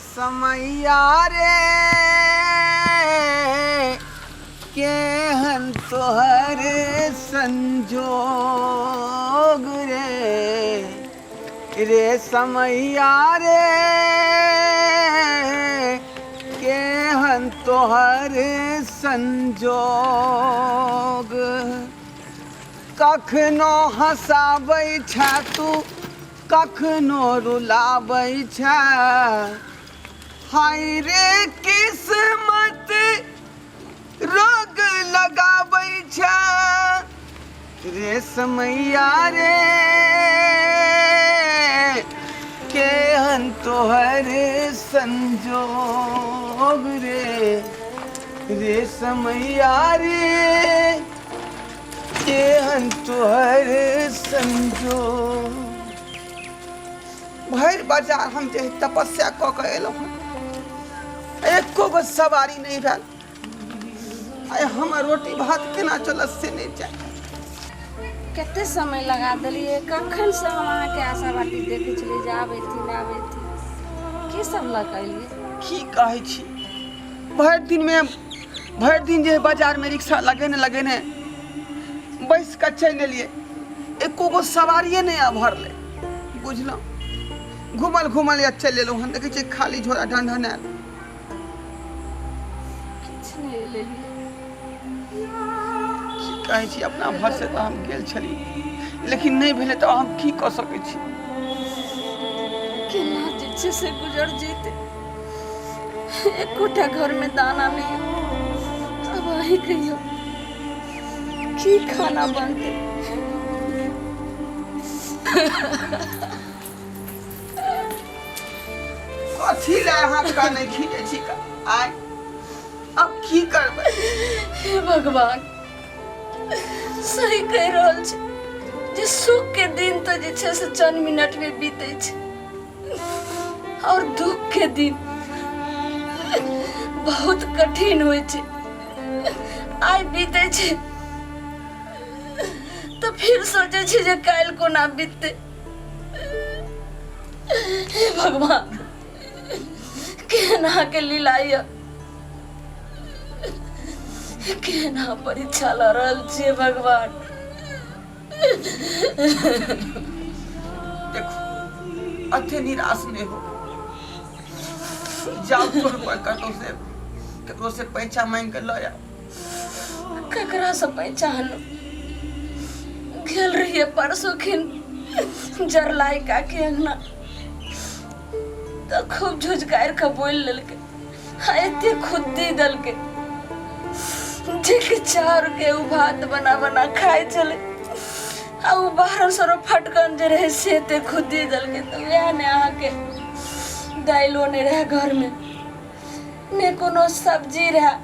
समैया रे, केहन तोहर संजोग रे, रे समैया रे, केहन तोहर संजोग। कखनो हँसाबै छा तू, कखनो रुलाबै छै, हाय रे किस्मत रोग लगाबै छै। रे समैया रे, केहन तोहर संजोग रे, रे समैया रे, केहन तोहर संजोग। भरि बाजार हम जे तपस्या कऽ कऽ एलहुँ हँ, एको गो सवारी नहि भेल। आइ हमर रोटी भात केना चलत से नहि जानि। कते समय लगा देलियै। कखन से हम अहाँके आशा बाटी देखै छलियै जे आबैथिन आबैथिन। की सब लऽ कऽ एलियै? की कहै छी, भरि दिनमे भरि दिन जे बाजारमे रिक्शा लगेने लगेने बैस कऽ चलि एलियै, एको गो सवारिए नहि अभरलै। बुझलहुँ, घुमल घुमल या चलि एलहुँ हन। देखै छियै खाली झोरा ढंढनायल। किछु नहि लेलियै। की कहै छी, अपना भरसे तऽ हम गेल छली, लेकिन नहि भेलै तऽ हम की कऽ सकै छी? केना जे छै से गुजर जेतै? एकोटा घरमे दाना नहि। आब अहीं कहियौ, की खाना बनतै? कथी लए अहाँ कानै खींचै छी? आइ आब की करबै? हे भगवान, सही कहि रहल छी जे सुख के दिन तऽ जे छै से चंद मिनट में बीतै छै और दुख के दिन बहुत कठिन होइ छै। आइ बीतै छै तऽ फिर सोचै छी जे काल्हि कोना बीततै। हे भगवान, केहन अहाँके लीला यऽ, केहन अहाँ परीक्षा लऽ रहल छियै भगवान। देखो, अते निराश नहि हो। जाओ टोल पर, कतौ से ककरो से पैसा मांगि के लऽ आउ। ककरासँ पैसा आनू? गेल रहियै परसू खिन जरलाई काकी अंगना तऽ खूब झुझकारि कऽ बोलि लेलकै आ एते खुद्दी देलकै जे कि चाउर के उ भात बना बना खाइ छलै आ उ 1200 फटकन जे रहै से एते खुद्दी देलकै। तऽ वएह ने अहाँके दालिओ नहि रहै घरमे, ने कोनो सब्जी रहै,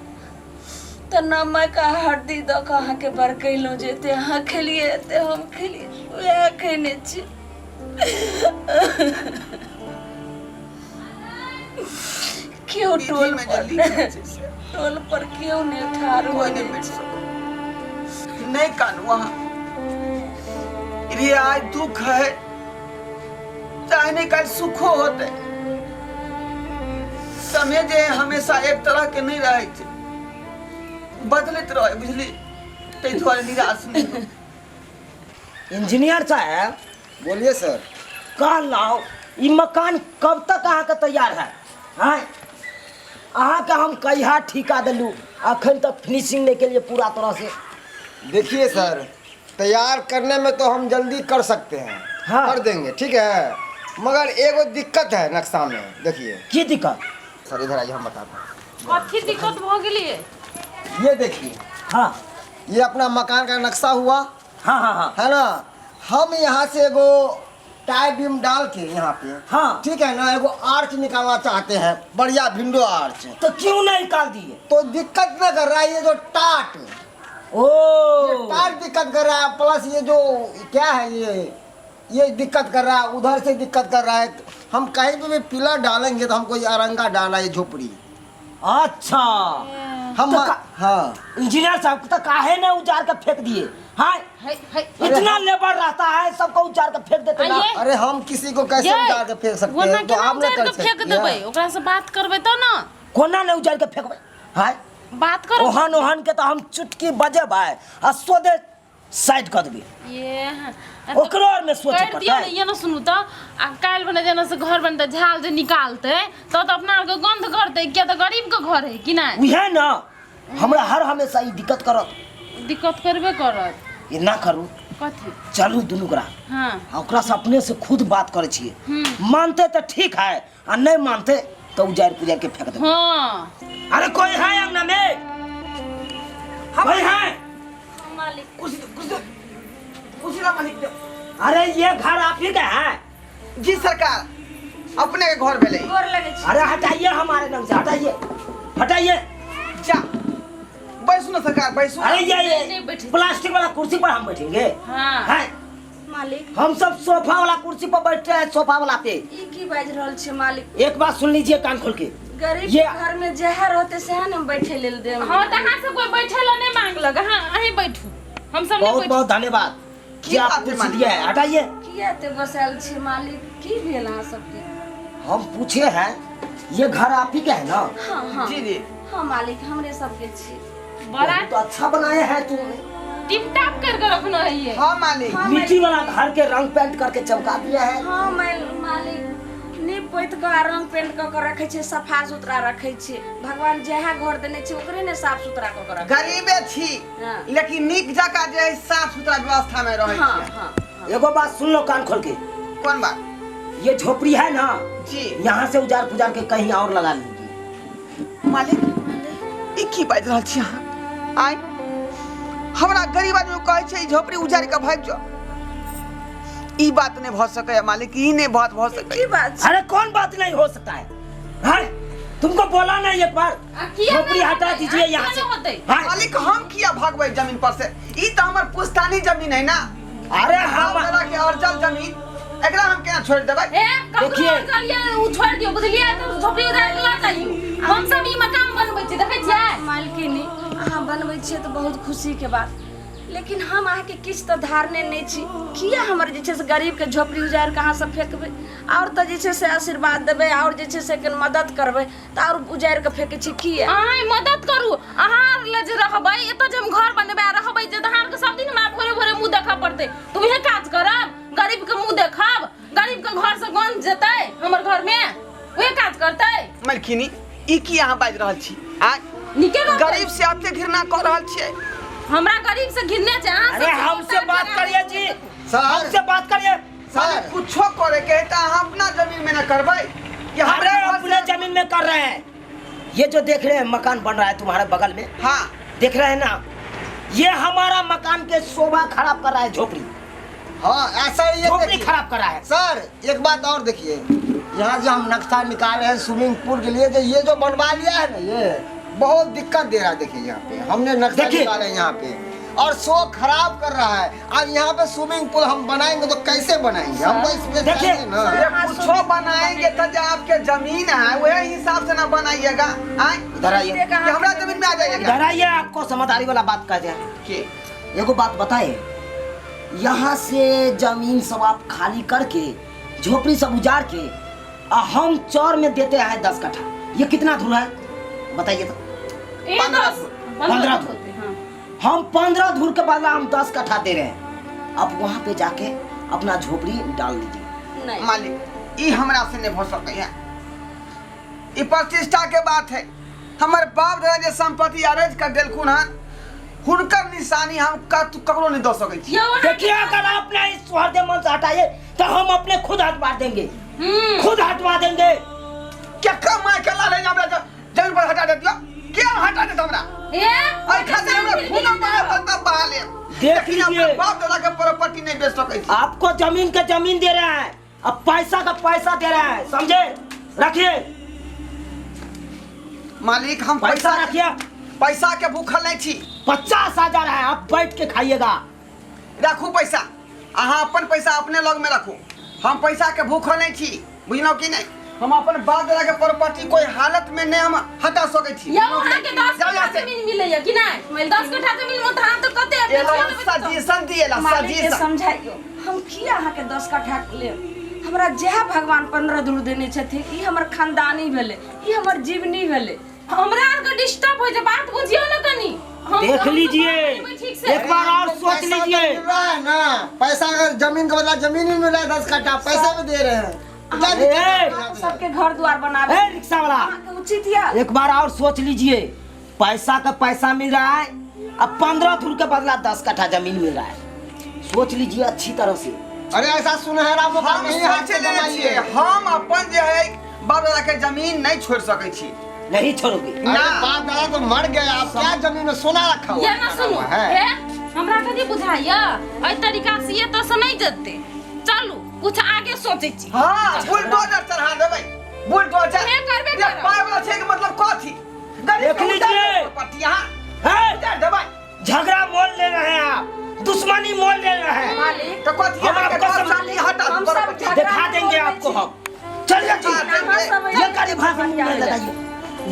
तऽ नमक आ हरदी दऽ कऽ अहाँके बरकेलहुँ जे एते अहाँ खेलियै, एते हम खेलियै, वएह खेने छी। केओ विधि टोल में जे पर लिखल छै से टोल पर केओ नहि ठाढ़ कोइ होइ नहि मिट सकै। नहि कानू अहाँ रे। आइ दुख है चाहे नहीं, काल्हि सुखो होते। समय जे हमेशा एक तरह के नहीं रहे छै, बदलैत रहे, बुझली? ताहि दुआरे निराश नहीं हो। इंजीनियर साहब। बोलिए सर। कहलहुँ ई मकान कब तक अहाँके तैयार है? आँय, अहाँके हम कहिया ठीका देलहुँ, अखन तक फिनिशिंग नहीं के लिए पूरा तरह से। देखिए सर, तैयार करने में तो हम जल्दी कर सकते हैं। हाँ। कर देंगे, ठीक है, मगर एगो दिक्कत है नक्शा में, देखिए। की दिक्कत? सर, इधर आइए, हम बताते हैं। कथी दिक्कत भऽ गेलियै? ये देखिए। ये अपना मकान का नक्शा हुआ। हाँ हाँ हाँ है ना? हम यहाँ से एगो टाई बीम डाल के यहाँ पे, ठीक है ना, एगो आर्च निकालना चाहते हैं, बढ़िया विंडो आर्च। तो क्यों नहीं निकाल दिए? तो दिक्कत न कर रहा है ये जो टाट। ओ, ये टाट दिक्कत कर रहा है, प्लस ये जो क्या है, ये दिक्कत कर रहा है, उधर से दिक्कत कर रहा है। हम कहीं पे भी पिलर डालेंगे तो हमको ये अरंगा डाला, ये झोपड़ी। अच्छा। हम तो हाँ। इंजीनियर साहब तो काहे ने उजार के फेंक दिए? हाँ, है है। इतना लेबर रहता है, सबको उजार के फेंक देते ना। आइए। अरे हम किसी को कैसे ये, उतार के फेंक सकते ओना हैं? तो केना आप ना उजारि कर के फेंक सकते देबै? हैं। ओकरा से बात करबै तऽ ने। कोना ने उजार के फेंकबै? हाँ, बात करू। ओहन ओहन के तो हम चुटकी बजेबै आ सोदे साइड कऽ देबै। ये हाँ। ओकरो आर में सोचे कर दियौ पड़तै। ने। ये ने सुनू तऽ, आ काल्हि भने जेना से घर बनतै, झाल जे निकालतै तऽ अपना आरके गन्ध करतै, किया तऽ गरीबके घर है कि नहि? उहे ना हमरा हर हमेशा ई दिक्कत करत। दिक्कत करबे करत। ई ना करू। कथी? चलू दुनू गोरा। आ ओकरा से अपने से खुद बात करै छियै। मानते तऽ ठीक है, आ नहीं मानते तो उजाड़ पुजाड़ के फेंक देबै। अरे कोई है अंगना में? कोई है? मालिक। कुर्सी दो, कुर्सी दो, कुर्सी ला मालिक दो। अरे ये घर आप ही का है? जी सरकार, अपने के घर भेलै। गोर लगै छी। अरे हटाइए हमारे रंग से, हटाइए हटाइए। जा बैसू ना सरकार, बैसू। अरे ये नहीं, ये बैठे। प्लास्टिक वाला कुर्सी पर हम बैठेंगे? हाँ। है? मालिक। हम सब सोफा वाला कुर्सी पर बैठते हैं, सोफा वाला पे। ई की बाजि रहल छै मालिक? एक बात सुन लीजिए कान खोल के। गरीब ये- के घर में जहे रहते सएह ने बैठे लेल देम। हाँ, तऽ अहाँ सब कोई बैठे लए नहि मांगलक। अहाँ अहीं बैठू, हम सब नहि बहुत बैठू। बहुत धन्यवाद की जे आप बात है कुर्सी मालिक? दिया है। हटाइए। किया एते गोसायल छै मालिक? की भेल अहाँ सबके? हम पूछे हैं, ये घर आप ही के है ना? हाँ हाँ। जी जी। हाँ मालिक, हमरे सबके छी। बड़ा बहुत अच्छा बनाए हैं तुमने। टिप टाप करके रखना है ये। हाँ मालिक। हाँ मिट्टी वाला घर के रंग पेंट करके चमका दिया है। हाँ मालिक, नीप पोति कऽ आ रंग पेंट कऽ कऽ रखै छियै, सफा सुथरा रखै छियै। भगवान जएह घर देने छै ओकरे ने साफ सुथरा कऽ कऽ रखै। गरीबे छी लेकिन नीक जकाँ जे है साफ सुथरा व्यवस्था में रहै हाँ छियै। हाँ। एगो बात सुन लो कान खोल के। कोन बात? ये झोपड़ी है ना जी, यहाँ से उजार पुजार के कहीं और लगा लीजिए। मालिक, ई की बाजि रहल छी अहाँ? आय, हमरा गरीब आदमी कहै छै ई झोपड़ी उजाड़ि कऽ भागि जाओ, ई बात नहि भऽ सकैए मालिक, ई नहि बात भऽ सकैए। की बात छै? अरे कौन बात नहीं हो सकता है? हाँ? तुमको बोला नहीं एक बार? आ किया झोपड़ी नहि हटा होतै? दीजिए आ यहाँ किया से। नहि होतै? हाँ? मालिक, हम किया भागबै जमीन पर से? ई तऽ हमर पुश्तैनी जमीन है ना। अरे हम हम दादा के अर्जल जमीन, एकरा हम केना छोड़ि देबै? ए, ककरो देखिए। चलिए उ छोड़ दियौ, बुझलियै? तऽ झोपड़ी उधार के लऽ जाइयौ। हम सब ई मकान बनबै छी, देखै छियै? मालकिनी, अहाँ बनबै छियै तऽ बहुत खुशीके बात, लेकिन हम अहाँके किछु तऽ धारने नहि छी। किया हमर जे छै से गरीबके झोपड़ी उजाड़ि कऽ अहाँ सब फेकबै? आओर तऽ जे छै से आशीर्वाद देबै, आओर जे छै से कनि मदद करबै, तऽ आओर उजाड़ि कऽ फेकै छी किया? अहाँ ई मदद करू। अहाँ आर लए जे रहबै एतऽ, जे हम घर बनेबै आ रहबै जे, तऽ अहाँ आरके सब दिन हमरा भोरे भोरे मुँह देखऽ पड़तै, तऽ उएह काज करब? गरीबके मुँह देखब, गरीबके घरसँ गन्ध जेतै हमर घरमे, उएह काज करतै? मलखिनी, ई की अहाँ बाजि रहल छी? आँय, नीके गप। गरीब से एते घृणा कऽ रहल छियै? हमरा गरीब से घिरने छै अहाँ अरे सब। हमसे बात करिए जी। सर। हमसे बात करिए। सर। कुछो करे के है तऽ अहाँ अपना जमीन में न करबै कि अरे हमरे घर अपने से? जमीन में कर रहे हैं। ये जो देख रहे हैं मकान बन रहा है तुम्हारे बगल में, हाँ, देख रहे हैं ना, ये हमारा मकान के शोभा खराब कर रहा है झोपड़ी। हाँ, ऐसा ही है। झोपड़ी देखिए। खराब कर रहा है। सर, एक बात और देखिए, यहाँ जो हम नक्शा निकाले हैं स्विमिंग पूल के लिए, जो ये जो बनवा लिया है ना, ये बहुत दिक्कत दे रहा है। देखिए यहाँ पे हमने नक्शा देखिए। निकाले हैं यहाँ पे, और शो खराब कर रहा है। अब यहाँ पे स्विमिंग पूल हम बनाएंगे तो कैसे बनाएंगे? हमको इसमें देखिए। चाहिए ना। ये कुछो बनाएंगे तो जो आपके जमीन है वही हिसाब से ना बनाइएगा। आए इधर आइए। एतेक कि अहाँ हमरा जमीन में आ जाइएगा। इधर आइए, आपको समझदारी वाला बात कह दिया। के एगो बात बताए, यहाँ से जमीन सब आप खाली करके झोपड़ी सब उजाड़ के आ हम चौर में देते हैं 10 कट्ठा, ये कितना धूर है बताइए तो? ए, 15 दस, धूर। 15 धूर होते, हाँ। हम 15 धूर के बदला हम 10 कट्ठा दे रहे हैं, आप वहाँ पे जाके अपना झोपड़ी डाल लीजिए। नहि। मालिक, ई हमरा से नहीं भऽ सकैए, ई प्रतिष्ठा के बात है। हमर बाप दादा जे संपत्ति अरेज कर देलखुन हन, हुनकर निशानी हम ककरो नहीं दऽ सकै छी। यौ अहाँ देखिए, अगर आप ना इस हृदय मन से हटाइए तो हम अपने खुद हटवा देंगे, खुद हटवा देंगे। केकर माय के लाल है जे हमरा जमीन पर हटा देतियो? के हटा देत हमरा? ए, एहि खातिर हमरा खून बहा तब बहा लेब, देख लेकिन अपना लीजिए। बाप दादा के प्रॉपर्टी नहीं बेच सकै छी। आपको जमीन के जमीन दे रहे हैं, अब पैसा का पैसा दे रहे हैं, समझे? रखिए। मालिक, हम पैसा रखिए। पैसा के भूखल नहीं छी। 50,000 है, आप बैठ के खाइएगा। राखू पैसा, अहाँ अपन पैसा अपने लग में राखू, हम पैसा के भूखल नहीं छी, बुझलहुँ कि नहीं? हम अपन बाप दादा के प्रॉपर्टी कोई हालत में नहीं हम हटा सकै छी। यौ अहाँ के 10 जाउ कट्ठा यहाँ से। जमीन मिलैया कि नहि? 10 कट्ठा जमीन में तऽ अहाँ तऽ कते एला बेचियो लेबै तऽ। सजेशन दिएला मालिक के सजेशन। समझाइयो, हम किया अहाँके 10 कट्ठा लेब? हमरा जएह भगवान 15 धूर देने छथिन, ई हमर खानदानी भेलै, ई हमर जीवनी भेलै। हमरा आरके डिस्टर्ब होइ छै, बात बुझियौ ने कनी। हम देख हम तऽ लीजिए, बात करबै ठीक से। एक बार और आपको सोच पैसा तो लीजिए। मिल रहा है ना, पैसा अगर जमीन के बदला जमीन ही मिल रहा है, 10 कट्ठा पैसे भी दे रहे हैं। क्या ए, दिक्कत है? अहाँ सबके घर द्वार बनाबे ए रिक्शा वाला, अहाँके उचित यऽ। एक बार और सोच लीजिए। पैसा का पैसा मिल रहा है, अब 15 धुर के बदला 10 कट्ठा जमीन मिल रहा है। सोच लीजिए अच्छी तरह से। अरे ऐसा सुनहरा मौका हम नहीं हाथ सोच से लेने गंवाइए। छियै, हम अपन जे है बाप दादा के जमीन नहीं छोड़ सकै छी। नहीं छोड़ोगे? अरे ना। बाप दादा तो मर गए, आप क्या जमीन में सोना रखा हुआ ये ना सुनू है? हे हमरा कथी बुझाइया, एहि तरीका से ये तो से नहीं जते। चलू कुछ आगे सोचै छी। हाँ, बुलडोजर चढ़ा देबै, बुलडोजर। हे करबे ये करब। पाय वाला छै के मतलब कथी? गरीब देख के लीजिए। उतार देबै प्रॉपर्टी यहाँ। है? उतार देबै। झगड़ा मोल ले रहे हैं आप, दुश्मनी मोल ले रहे हैं। मालिक तो कथी? हम अहाँके आपको दस समझ- साल ई हटा हम सब प्रॉपर्टी। झगड़ा दिखा देंगे मोल लै आपको छी। हम। चलिए जी, अहाँ सब ये गरीब भाषा मुंह में लगाइए।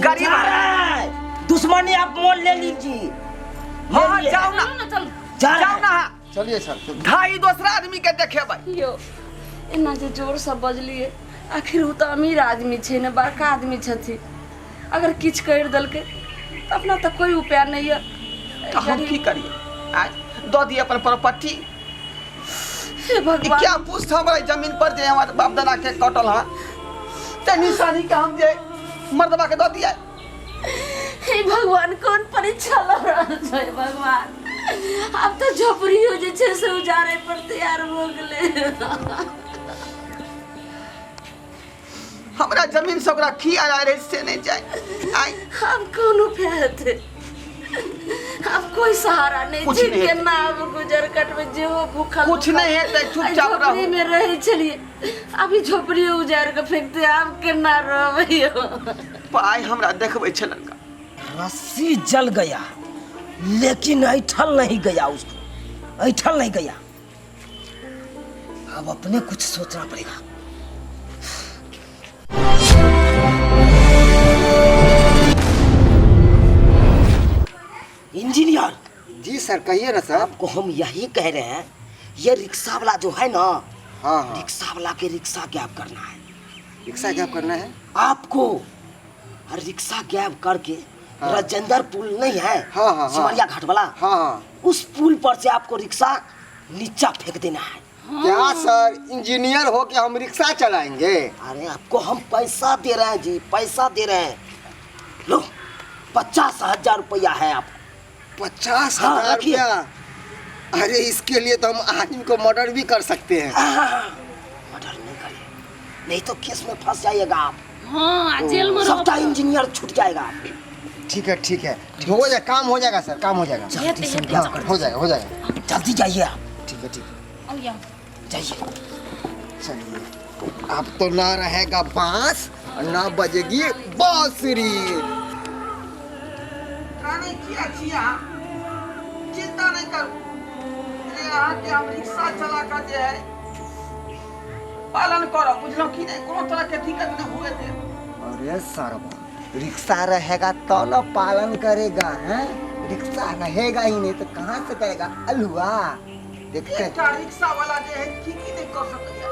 गरीब जा रहा है दुश्मनी, आप मोल ले लीजिए। हाँ हाँ, जाओ ना। चलू ना, चलू। जा रहा जाओ है। ना अहाँ। चलिए सर, चलिए। ढाई दोसरा आदमी के देखेबै। यौ एना जे जोरसँ बजलियै, आखिर ओ तऽ अमीर आदमी छै ने, बड़का आदमी छथिन। अगर किछु करि देलकै तऽ अपना तऽ कोइ उपाय नहि यऽ। तऽ हम की करियै? आँय, दऽ दियै अपन प्रॉपर्टी? हे ई भगवान, क्या पुष्ट हमरा जमीन पर जे हमर बाप दादा के कटल हँ, ते निशानी के हम जे मर्दबा के दऽ दियै? हे भगवान, कोन परीक्षा लऽ रहल छै भगवान? आब तऽ झोपड़ियो जे छै से उजाड़े पर तैयार भऽ गेलै। हमरा जमीन से ओकरा की आया रहे से नहीं जाए आई। आब कोन उपाय हेतै? आब कोई सहारा नहीं कुछ छै। नहीं हेतै। केना आब गुजर कटबै? जेहो भूखल कुछ नहीं हेतै, चुपचाप एहि झोपड़ी रहू। में रहै छलियै, अभी झोपड़ी उजाड़ि कऽ फेंकते, आब केना रहबै यौ? पाइ हमरा देखबै छै लड़का। रस्सी जल गया लेकिन ऐठल नहीं गया, उसको ऐठल नहीं गया। अब अपने कुछ सोचना पड़ेगा। इंजीनियर जी सर, कहिए ना सर। आपको हम यही कह रहे हैं, ये रिक्शा वाला जो है ना, हाँ हाँ, रिक्शा वाला के रिक्शा गैप करना है। रिक्शा क्या करना है आपको? और रिक्शा गैप करके, हाँ। राजेंद्र पुल नहीं है? हाँ, हाँ, हाँ। सिमरिया घाट वाला? हाँ हाँ। उस पुल पर से आपको रिक्शा नीचा फेंक देना है। क्या सर, इंजीनियर हो के हम रिक्शा चलाएंगे? अरे आपको हम पैसा दे रहे हैं जी, पैसा दे रहे हैं। लो, 50,000 रुपया है आपको। 50 हाँ, हजार रखिए। रुपया? अरे इसके लिए तो हम आदमी को मर्डर भी कर सकते हैं। मर्डर नहीं करिए, नहीं तो केस में फंस जाइएगा आप। हाँ, आ जेल में सबटा रहब। इंजीनियर छूट जाएगा आप। ठीक है, ठीक है, हो जाएगा, काम हो जाएगा सर, काम हो जाएगा। जल्दी से हाँ, हो जाएगा, हो जाएगा। जल्दी जाइए आप। ठीक है, ठीक है। आउ यौ। जाइए। चलिए, अब तो ना रहेगा बांस और ना बजेगी बांसुरी। कानै किया छी अहाँ? चिंता नहीं करू। अरे अहाँके हम रिक्शा चला कऽ जे है पालन करब, बुझलहुँ कि नहि? कोनो तरहके दिक्कत नहि हुए देब। अरे सरवा, रिक्शा रहेगा तो ना पालन करेगा, हैं? रिक्शा रहेगा ही नहीं तो कहाँ से करेगा अलुआ? देखते हैं। एकटा रिक्शा वाला जे है की की नहि कऽ सकैया।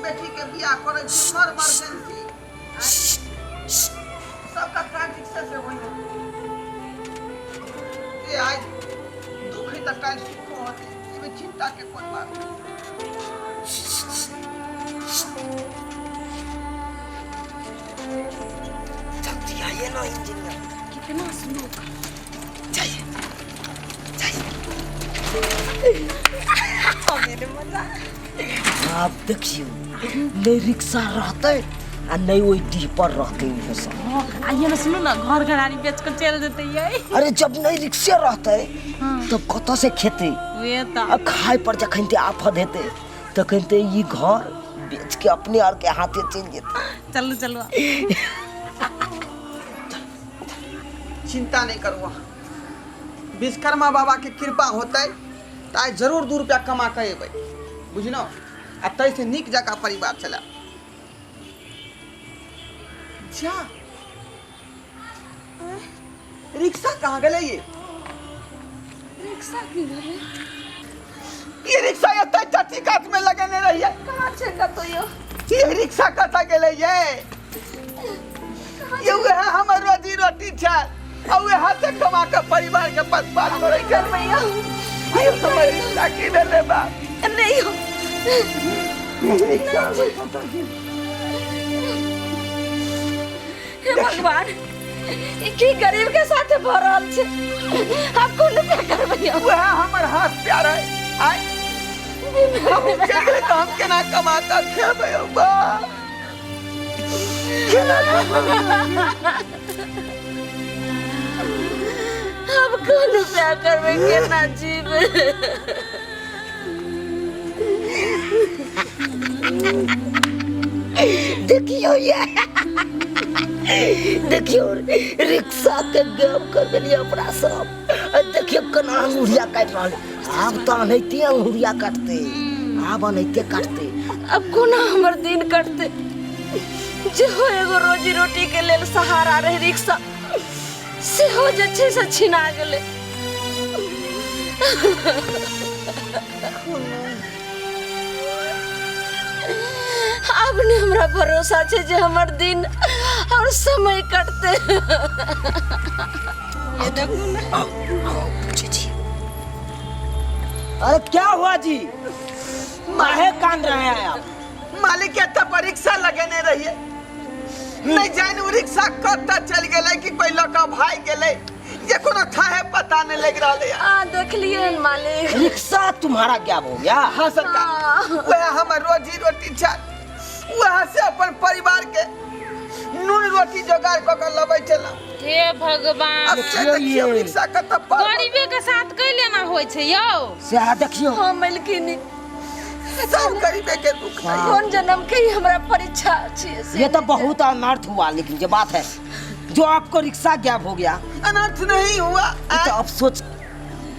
बेटी के बियाह करै छी, हर इमरजेंसी सबका काज रिक्शा से होइया। ए आज दुख है तऽ काल्हि सुखो होतै, एहिमे चिंता के कोन बात? जल्दी आइए ना इंजीनियर। कितना स्लो। जाइए, जाइए। आप देखियो, नहीं रिक्शा रहते आ नहीं ओहि डीह पर रहते उहो सब। हाँ, आ ये ना सुनू ना, घर घरारी बेच के चलि जेतै यै। अरे जब नहीं रिक्शे रहते तब कतऽ से खेतै? वे तऽ आ खाय पर जखन ते आफत हेतै तखन ते ई घर बेच के अपने आर के हाथे चलि जेतै। चलू चलू। चिंता नहीं करू अहाँ, विश्वकर्मा बाबा के कृपा होतै तऽ आइ जरूर 2 रुपया कमा कऽ एबै, बुझलहुँ? आ ताहिसँ नीक जकाँ परिवार चलायब। जा रिक्शा कहाँ गेलै ये रिक्शा की भेलै ये रिक्शा एतै टटी कात में लगेने रहिए कहाँ छै कतौ यौ ये रिक्शा कतऽ गेलै ये ये वएह हमर रोजी रोटी छै आ वएह से कमा के परिवार के पशुपालन करै छै करबै यौ ये हमर रिक्शा की भेलै बाप नहि यौ रिक्शा आबै कतऽ गेल? हे भगवान ई की गरीब के साथे भऽ रहल छै आब कोन उपाय करबै यौ वएह हमर हाथ प्यार है आय हम चलि गेलै तऽ हम केना कमा कऽ खेबै यौ बा केना कमा आब कोन उपाय करबै केना जीबै देखियो ये देखियो रिक्शा के गायब कर देलिए अपना सब आ देखियो केना अंगुरिया काटि रहल आब तऽ एनाहिते अंगुरिया काटते आब एनाहिते काटते अब कोना हमर दिन कटते जेहो एगो रोजी रोटी के लेल सहारा रहे रिक्शा सेहो जे छै से छिना गेलै आब ने हमरा भरोसा छै जे हमर दिन और समय कटते ये देखू ने अरे क्या हुआ जी काहे कान रहे हैं आप मालिक के तऽ परीक्षा लगेने रहिए नहीं जान उ रिक्शा कतऽ चलि गेलै कि कोई लऽ कऽ भागि गेलै ये कोनो थाहे पता नहीं लग रहा है आ देखलिए हन मालिक रिक्शा तुम्हारा गायब हो गया हाँ सरकार हाँ। वह हमर रोजी रोटी छै वह से अपन परिवार के नून रोटी जोगाड़ कऽ के लबै छलहुँ हे भगवान अब से देखियौ रिक्शा कतऽ पर गरीबे के साथ कैले ना होइ छै यौ सएह देखियौ हाँ मलकिनी सब गरीबे के दुख है कोन जन्म के ही हमरा परीक्षा छियै से ये तो बहुत अनर्थ हुआ लेकिन ये बात है जो आपको रिक्शा गायब हो गया अनर्थ नहीं हुआ ये तो अफसोस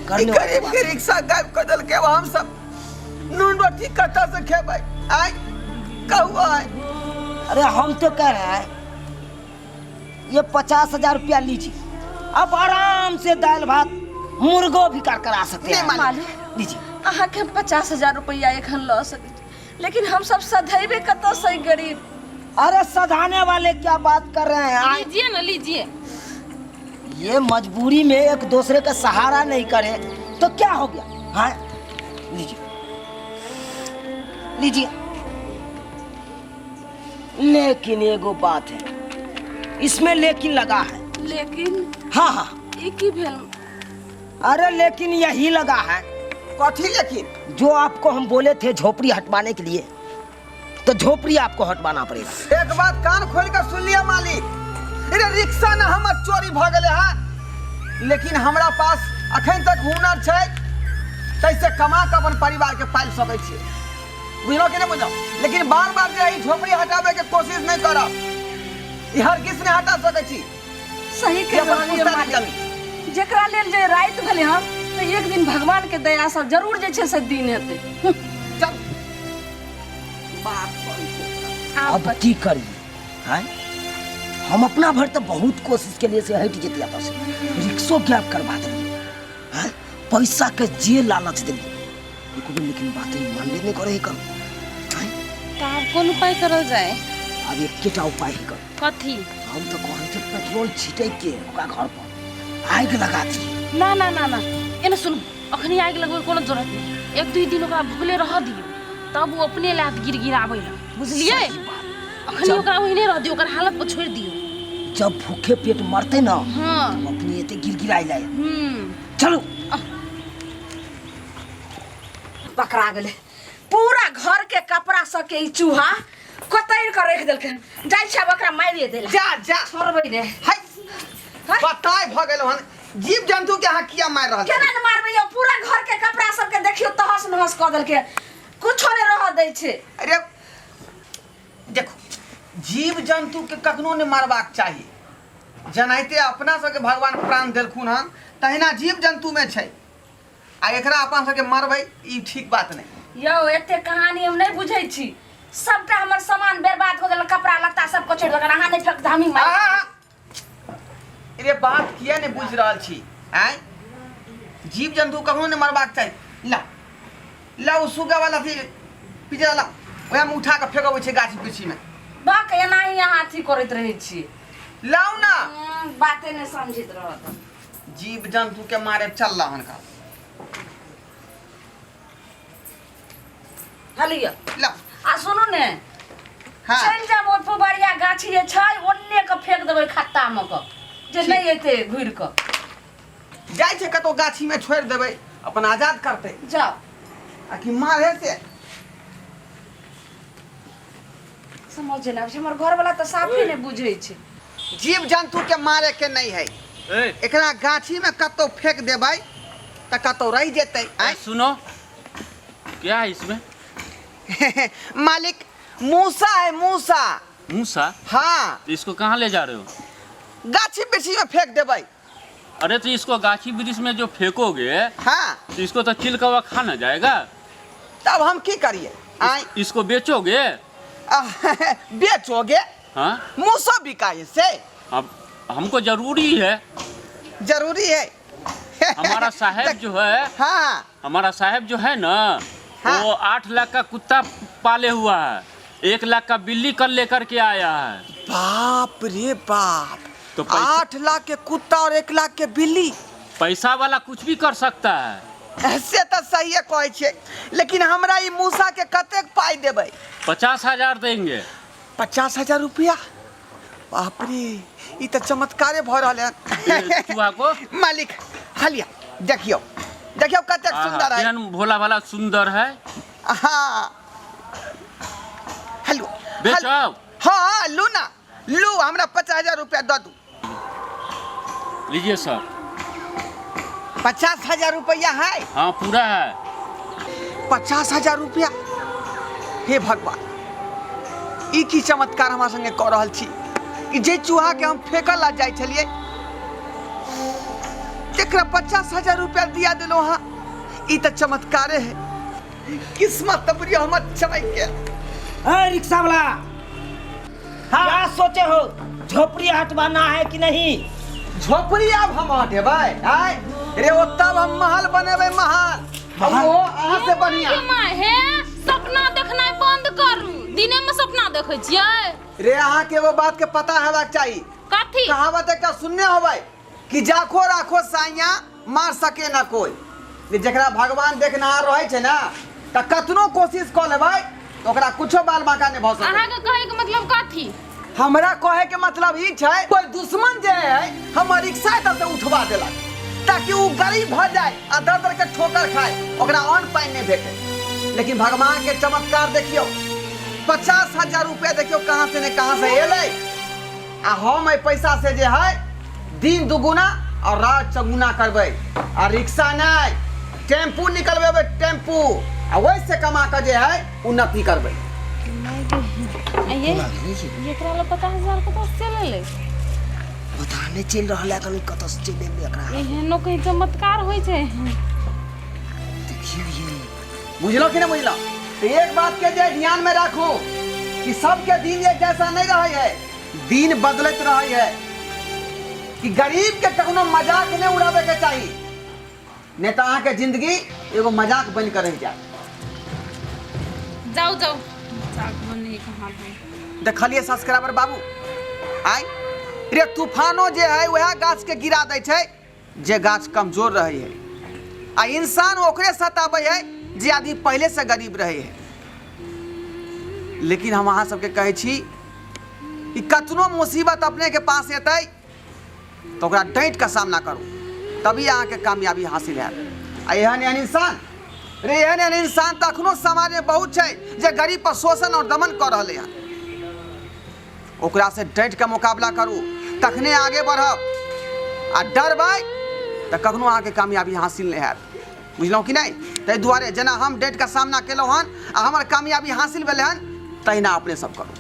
करने वाली गरीब बात के है। रिक्शा गायब कर देलकै अब हम सब नून रोटी कतऽ से खेबै आय कहू आय अरे हम तो कह रहे हैं ये 50,000 रुपया लीजिए आप आराम से दाल भात मुर्गो भी कर करा सकते हैं नहीं मालिक लीजिए अहाँके हम 50,000 रुपैआ एखन लऽ सकै छी लेकिन हम सब सधेबे कतऽ से गरीब अरे सधाने वाले क्या बात कर रहे हैं लीजिए ना लीजिए ये मजबूरी में एक दूसरे का सहारा नहीं करे तो क्या हो गया हाँ लीजिए लीजिए लेकिन एगो बात है इसमें लेकिन लगा है लेकिन हाँ हाँ ई की भेल अरे लेकिन यही लगा है कथी लेकिन जो आपको हम बोले थे झोपड़ी हटवाने के लिए तो झोपड़ी आपको हटवाना पड़ेगा एक बात कान खोल के सुन लिया मालिक अरे रिक्शा ना हमर चोरी भ गेलै हँ लेकिन हमरा पास अखन तक हुनर छै तैसे कमा के अपन परिवार के पालि सकै छियै बुझलहुँ कि नहि बुझलहुँ लेकिन बार बार जे ई झोपड़ी हटाबै के कोशिश नहि करब ई हरगिज नहि हटा सकै छी सही ई कह अपन रहलियै पुस्ता मालिक जमीन जेकरा लेल जे राति भेलै हन तऽ एक दिन भगवान के दया से जरूर जे छै से दिन हेतै चल बात करै छै। अब की करी हैं हम अपना भर तो बहुत कोशिश के लिए से हट जतिया तो से रिक्शो गैप करवा दिए हैं पैसा के जे लालच दिली एको बेर लेकिन बात ही मानबे नहीं करे कर हैं तऽ आब कोन उपाय करल जाय अब एकेटा उपाय ही कर कथी हम तो कहै छै पेट्रोल छिटै के ओकरा घर पर आगि लगा दिए ना ना ना ना एने सुनू अखनी आगि लगबै कोनो जरूरत नहीं एक दुई दिन ओकरा भुखले रह दियौ तब ओ अपने लात गिर गिराबै लए बुझलियै सही बात। अखनी जब- ओकरा ओहिने रह दियौ ओकर हालत पर छोड़ि दियौ जब भूखे पेट मरते ना हाँ तब अपने एते गिर गिराई लाए हम्म चलो पकड़ा गेलै पूरा घर के कपड़ा सबके ई चूहा कतरि के रखि देलकै जाइ छै आब ओकरा मारिए देला जा जा छोड़बै ने हाय हाय। बताय भ गेल हन जीव जंतु के अहाँ किया मारि रहल छी केना ने मारबै यौ पूरा घर के कपड़ा सबके देखियौ तहस नहस कऽ देलकै कुछो नहि रहऽ दै छै अरे देखो जीव जंतु के कखनो नहि मारबाक चाही जेनाहिते अपना सबके भगवान प्राण देलखुन हन तहिना जीव जंतु में छै आ एकरा अपना सबके मारबै ई ठीक बात नहि यौ एते कहानी हम नहि बुझै छी सबटा हमर सामान बर्बाद हो गेल, कपड़ा लत्ता सब कचोड़ि देलक। अहाँ नहि फेक, हमही मारि। आ, रे बात किया नहि बुझि रहल छी? आँय, जीव जन्तु कखनो नहि मरबाक चाही। ला ला, ओ सुग्गा वाला अथी पिजरा ला, ओएहमे उठा कऽ फेकबै छै गाछी वृक्षीमे। बाक, एनाही अहाँ अथी करैत रहै छी। लाउ ना। बाते नहि समझैत रहत। जीव जन्तु के मारे चलला हनका। हलिया। ला। आ सुनू ने। हाँ। चलि जाब ओहि पुबरिया गाछी जे छै, ओन्ने के फेंक देबै खत्ता मे के, जे नहि एतै घुरि कऽ। जाइ छै कतौ गाछी में छोड़ि देबै, अपन आजाद करतै। जाउ। आ कि मारे से समझ नहि आबै छै, हमर घरवला तऽ साफे नहि बुझै छै। जीव जन्तु के मारे के नहीं है। ए, एकरा गाछी में कतौ फेंक देबै तऽ कतौ रहि जेतै। आँय? सुनो, क्या है इसमें? मालिक, मूसा है, मूसा। मूसा? हाँ। तो इसको कहाँ ले जा रहे हो? गाछी वृक्षी में फेंक देबै। अरे, तो इसको गाछी वृक्ष में जो फेंकोगे, हाँ, तो इसको तो चिल कौवा खा ना जाएगा। तब हम की करिए? आय? इसको बेचोगे? बेचोगे? हाँ। मूसो बिकाए से? अब हमको जरूरी है। जरूरी है? हमारा साहेब जो है, हाँ, हमारा साहेब जो है ना, हाँ। वो 8 लाख का कुत्ता पाले हुआ है, 1 लाख का बिल्ली कल लेकर के आया है। बाप रे बाप! तो पैसा 8 लाख के कुत्ता और 1 लाख के बिल्ली। पैसा वाला कुछ भी कर सकता है। से तऽ सहिए कहै छियै, लेकिन हमरा ई मूसा के कतेक पाइ देबै? 50,000 देंगे। 50,000 रुपया? बाप रे, ई तऽ चमत्कारे भऽ रहल है। ये चूहा को। मालिक, हलिया, देखियौ देखियौ कतेक सुंदर है। केहन भोला भाला सुंदर है। हाँ, हेलो। बेचो। हाँ, लू ना, लू, हमरा 50,000 रुपया दऽ दू। लीजिए सर। 50,000 रुपया है? हाँ, पूरा है। 50,000 रुपया! हे भगवान, ई की चमत्कार हमरा संगे कऽ रहल छी कि जे चूहा के हम फेंकऽ ला जाइ छलियै, तेकरा 50,000 रुपया दिया देलहुँ। हाँ, ई तऽ चमत्कारे है। किस्मत तऽ बुझियौ हमर चमकि गेल। ए रिक्शा वाला, क्या सोचे हो, झोपड़ी हटवाना है कि नहीं? झोपड़ी आब हम हटेबै? आय रे, ओ तब हम महल बनेबै, महल। महल? ओ अहाँ से बढ़िया। हे माय, हे, सपना देखनाइ बंद करू। दिने में सपना देखै छियै। रे, अहाँके एगो बात के पता हेबाक चाही। कथी? कहावत एकटा सुनने होबै कि जाखो राखो साइया, मार सके ना कोई। जे जकरा भगवान देखनहार रहै छै ना, तऽ कतनो कोशिश कऽ लेबै तऽ ओकरा कुछो बाल बांका नहि भऽ सकै। अहाँके कहै के मतलब कथी? हमरा कहे के मतलब ई छै, कोई दुश्मन जे है, हमर रिक्शा एतऽ से उठवा देलक ताकि उ गरीब भऽ जाए आ दर दर के ठोकर खाए, ओकरा अन्न पानि नहि भेटे। लेकिन भगवान के चमत्कार देखियौ, 50,000 रुपया देखियौ कहाँ से ने कहाँ से एलै। आ हम एहि पैसा से जे है दिन दुगुना और रात चौगुना करबै आ रिक्शा नहि, टेम्पू निकलबेबै, टेम्पू, आ ओहिसँ कमा कऽ जे है उन्नति करबै। ये एकरा लए 50,000 कतऽ से चलि एलै? पता नहीं चल रहल है कनी कतऽ से चलि एलै एकरा। एहनो कहीं चमत्कार होइ छै? देखियौ ये। बुझलो कि नहीं बुझलो? तो एक बात के जे ध्यान में राखू कि सबके दिन एक जैसा नहीं रहे है, दिन बदलत रहे है, कि गरीब के कखनो मजाक नहीं उड़ावे के चाहिए, नहीं तो अहाँ के जिंदगी एगो मजाक बन कर रह जाए। जाउ जाउ, मजाक बने कहाँ पे। देखलिए सब्सक्राइबर बाबू, आय रे, तूफानो जे है वएह गाछ के गिरा दै छै जे गाछ कमजोर रहे है, आ इंसान ओकरे सताबै है जे आदमी पहले से गरीब रहे है। लेकिन हम अहाँ सबके कहै छी कि कतनो मुसीबत अपने के पास एतै तऽ ओकरा डटि कऽ सामना करू, तभी अहाँके कामयाबी हासिल हैत। आ एहन एहन इंसान रे, एहन एहन इंसान तऽ अखनो समाजमे बहुत छै जे गरीब पर शोषण और दमन कऽ रहलै हन। ओकरा से डटि कऽ मुकाबला करू, तखने आगे बढ़ब, आ डरबै तऽ कखनो अहाँके कामयाबी हासिल नहि हैत। बुझलहुँ कि नहि? ताहि दुआरे जेना हम डटि कऽ सामना केलहुँ हन आ हमर कामयाबी हासिल भेलै हन, तहिना अपने सब करू।